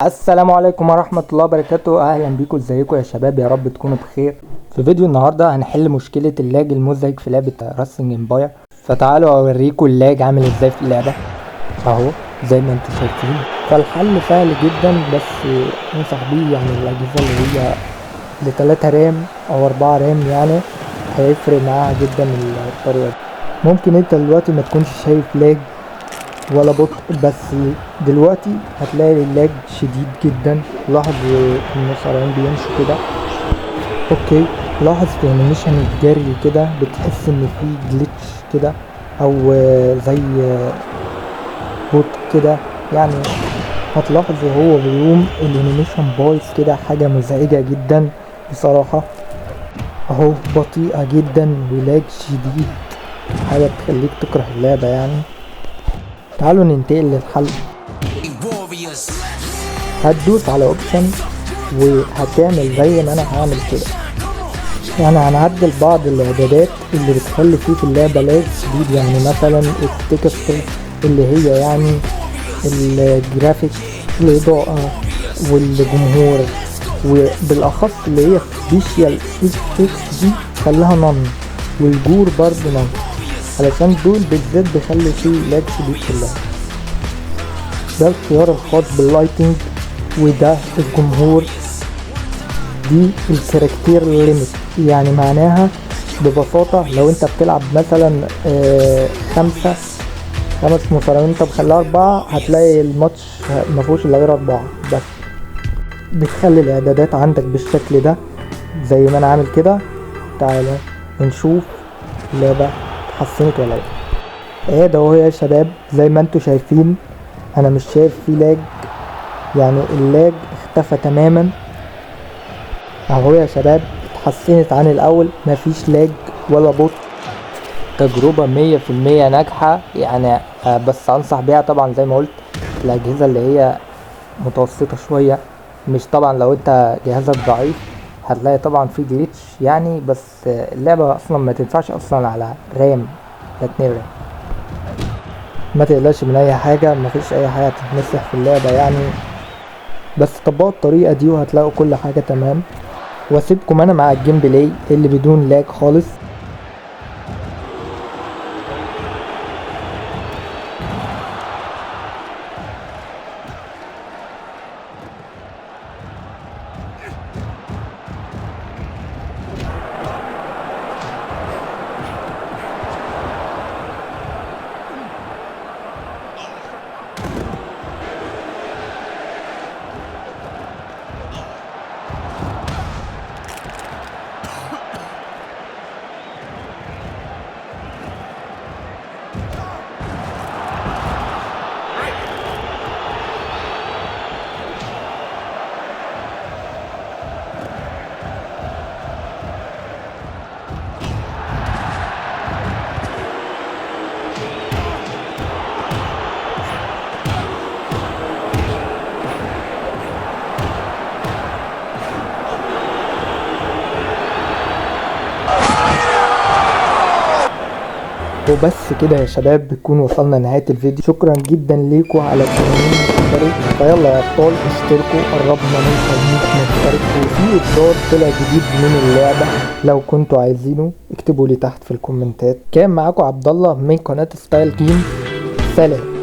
السلام عليكم ورحمة الله وبركاته. اهلا بيكم، ازيكم يا شباب؟ يا رب تكونوا بخير. في فيديو النهاردة هنحل مشكلة ال lag المزعج في لعبة Wrestling Empire. فتعالوا اوريكم ال lag عامل ازاي في اللعبة اهو زي ما انتم شايفين. فالحل سهل جدا، بس انصح بيه يعني الاجهزة اللي هي لتلاتة RAM او 4 RAM، يعني هيفرق معاها جدا الطريقة دي. ممكن انت دلوقتي ما تكونش شايف lag ولا بطء، بس دلوقتي هتلاقي ال lag شديد جدا. لاحظ المصارعين بيمشوا كده، okay. لاحظ في animation الجري كده بتحس ان في glitch كده او زي بطء كده، يعني هتلاحظ وهو بيقوم ال animation بايظ كده، حاجة مزعجة جدا بصراحة. اهو بطيئة جدا و lag شديد، حاجة تخليك تكره اللعبة يعني. تعالوا ننتقل للحل. هتدوس على option وهتعمل زي ما انا هعمل كده، يعني هنعدل بعض الاعدادات اللي بتخلي فيه في اللعبة lag شديد. يعني مثلا ال texture اللي هي يعني الجرافيك، الاضاءة والجمهور، وبالاخص اللي هي special effects دي خليها none، وال gore برضه none، علشان دول بالذات بيخلوا فيه lag شديد في اللعبة. ده الخيار الخاص بال lighting، وده الجمهور، دي ال character limit. يعني معناها ببساطة لو انت بتلعب مثلا خمس مصارعين انت مخليها 4، هتلاقي الماتش مفيهوش الا غير 4 بس. بتخلي الاعدادات عندك بالشكل ده زي ما انا عامل كده. تعالى نشوف اللعبة اتحسنت ولا لا. ايه ده اهو يا شباب، زي ما انتوا شايفين انا مش شايف فيه lag، يعني ال lag اختفى تماما اهو يا شباب. اتحسنت عن الاول، مفيش lag ولا بطء. تجربة 100% ناجحة يعني، بس انصح بيها طبعا زي ما قلت الاجهزة اللي هي متوسطة شوية، مش طبعا لو انت جهازك ضعيف هتلاقي طبعا في glitch يعني، بس اللعبة اصلا ما تنفعش اصلا على RAM، لا 2 RAM. ما تقلقش من اي حاجة، مفيش اي حاجة تتمسح في اللعبة يعني، بس طبقوا الطريقة دي وهتلاقوا كل حاجة تمام. واسيبكم انا مع ال gameplay اللي بدون lag خالص. وبس كده يا شباب، بتكون وصلنا لنهاية الفيديو. شكرا جدا ليكم على 80 مشترك. فيلا يا ابطال اشتركوا، قربنا نوصل 100 مشترك، وفي اصدار طلع جديد من اللعبة لو كنتوا عايزينه اكتبوا لي تحت في الكومنتات. كان معاكم عبد الله من قناة Style Game. سلام.